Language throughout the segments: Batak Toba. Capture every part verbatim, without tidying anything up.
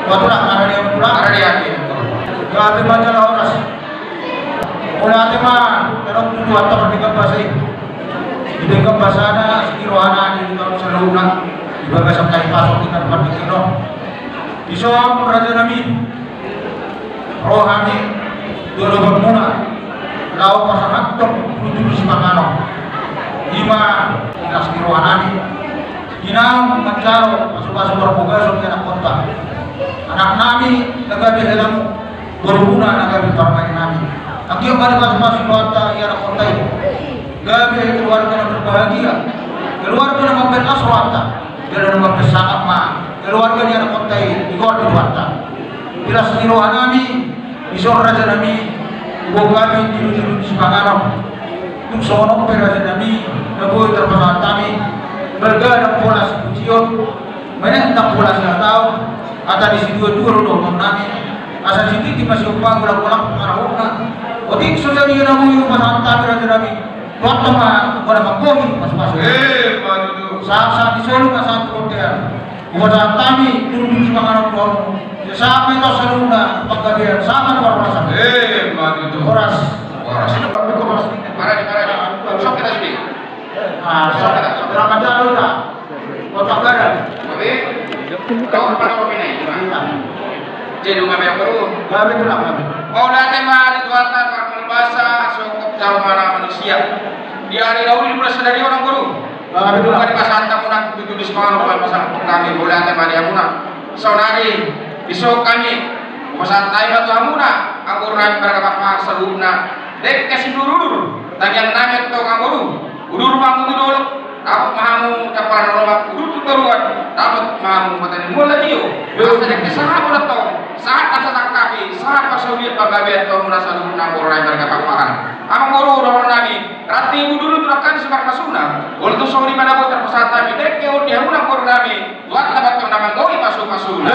Patulang, marhadiah ma tulang. Marhadiah. Gabe ma jala horas. Mauliate ma, terok tu Tuhanta pardenggan basa i. Didenggan basana, sititi rohana, di dalam saluhutna. Di bagasan hahipason hita pardenggan on. Dison raja nami. Ro hami, dua lobang muna. Laho pasahathon tutu sipanganon. Ima, inas ni roha nami. Di naung manjalo pasupasu parbagason di anakkonta. Anak nami na gabe helamu, borumuna na gabe parumaen nami. Anggiat ma dipasupasu Tuhanta di anakkonta i. Gabe keluarga na berbahagia. Keluarga na mambahen las rohanta. Jala na mambahen sangap ma keluarga ni anakkonta i digoar di Tuhanta. Inas ni roha nami, dison raja nami, boan hami tutu sipanganon. Tung songon on pe raja nami, na boi tarpasahat hami, balga ndang pola sipujion, menek ndang pola sihataon, hata ni siduadua do dohonon nami, asa sititi ma siompa, golanggolang pangarahutna. Otik so jadi na boi hupasahat hami raja nami, Tuhanta ma, Tuhanta ma manggohi pasupasu. Ima tutu. Sahat-sahat ni solu ma sahat tu bontean. Hupasahat hami tutu sipanganon tu hamu. Sahat ma tu saluhutna panggabean, sahat ma tu parhorasan. Ima tutu. Horas. Horas. Maradi, maradi. Sok hita sude. Ah, sok hita, sok hita. Ramadan udah. Kota Barat. Tapi, kau mana kau ini? Jadi, nunga be, boru. Gabe tulang, gabe. Mauliate ma di Tuhanta, parmuli basa, songkop jolma na manusia. Di ari na uli di bulan sadari on, boru. Gabe tulang. Nunga dipasahat hamuna tutu sipanganon, nunga dipasahat hami, mauliate ma di hamuna. Saonari, dison hami, hupasahat hami ma tu hamuna, anggo boru nami marga Pakpahan saluhutna. Dengke siudurudur, tangiang nami antong, anggo boru. Udur ma hamu tu dolok, dapot ma hamu tamparan na lomak, udur tu toruan, dapot ma hamu mata ni mual na tio. Asa dengke sahat ma antong, sahat na sasangkapi, sahat parsaulian panggabean tu hamuna saluhutna boru nami marga Pakpahan. Amang boru, dohonon nami, ranting udur tu dangka ni simarmasuna, molo tung songon i ma na boi tarpasahat hami, dengke on di hamuna boru nami. Tuhanta ma antong na manggohi pasupasuna.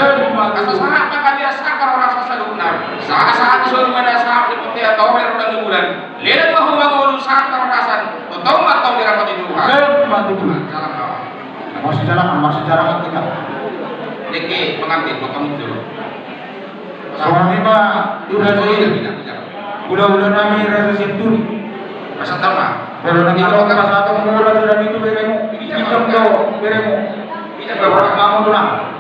Asa sahat ma hami, sahat ma parhorasan saluhutna. Sahat-sahat ni solu ma na sahat di bontean, torop ni rondang ni bulan. Leleng ma hamu mangolu, sahat parhorasan. Tongtong ma antong diramoti Tuhan. Salam. Marsijalangan, marsijalangan hita. Dengke pengantin, maka muncul. Songon i ma di raja i. Hulahula nami raja Senturi. Pasahat ma. Molo na nunga pasahaton muna raja nami tu beremu. Ijang do beremu. Ijang do beremu.